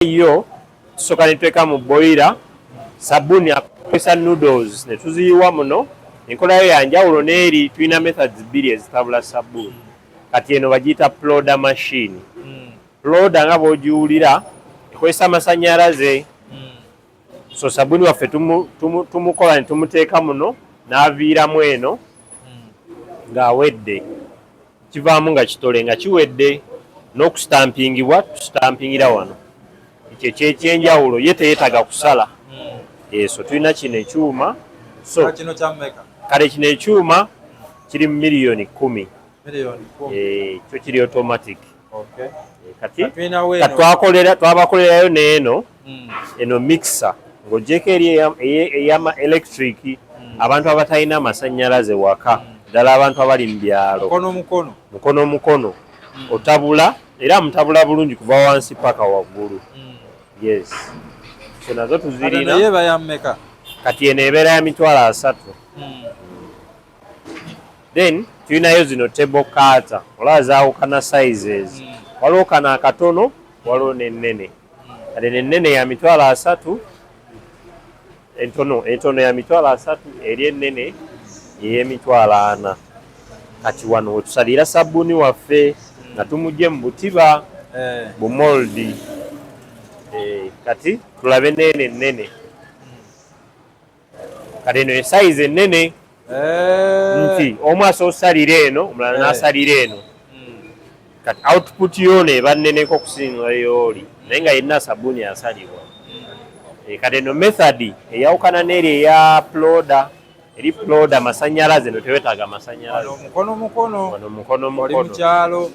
Yo tusooka ne tuteeka mu boiler sabbuuni, akozesa noodles ne tuziyiwa muno. Enkola yo yanjawulo n'eri. Tulina methods bbiri ezitabula sabbuuni. Kati eno bagiyita plodder machine. Plodder nga bw'ogiwulira, ekozesa amasannyalaze. So sabbuuni waffe tumukola ne tumuteeka muno, n'aviiramu eno ng'awedde. Kivaamu nga kitole nga kiwedde n'okustampingibwa, tustampingira wano. Ekyo ekyekyenjawulo, ye teyeetaaga kusala. So tulina kino ekyuma, so Kino kyammeka? Kale kino ekyuma kiri mu miliyoni 10. Miliyoni 10. Kyo kiri automatic. Kati Tulinawo kati eno. Twabakolerayo n'eno eno mixer, ng'oggyeko eri eyama electric, abantu abatalina amasannyalaze waka, ddala abantu abali mu byalo. Mukono mukono. Mukono mukono otabula, era mutabula bulungi kuva wansi paka waggulu. Yes, so nazo Kati eno tuzirina. ye eba yammeka? Kati eno ebeera ya 300,000. Then tulinayo zino table cutter, olaba zaawukana sizes. Waliwo kano akatono, waliwo n'ennene. Kati eno ennene ya 300,000, entono ya 300,000, eri ennene ey'emitwalo 40. Kati wano wetusalira sabbuuni waffe nga tumugye mu butiba bu mold. Kati tulabe n'eno ennene. Kati eno e size ennene nti omu asobola osalira eno, omulala n'asalira eno. Kati output yoono eba nneneko okusinga yooli, naye nga yenna sabbuuni asalibwa. Kati eno method eyawukana n'eri eya plodder. Eri plodder masanyalaze, no tewetaaga masanyalaze. Wano mukono mukono. Wano mukono Oli mukono. mukyalo.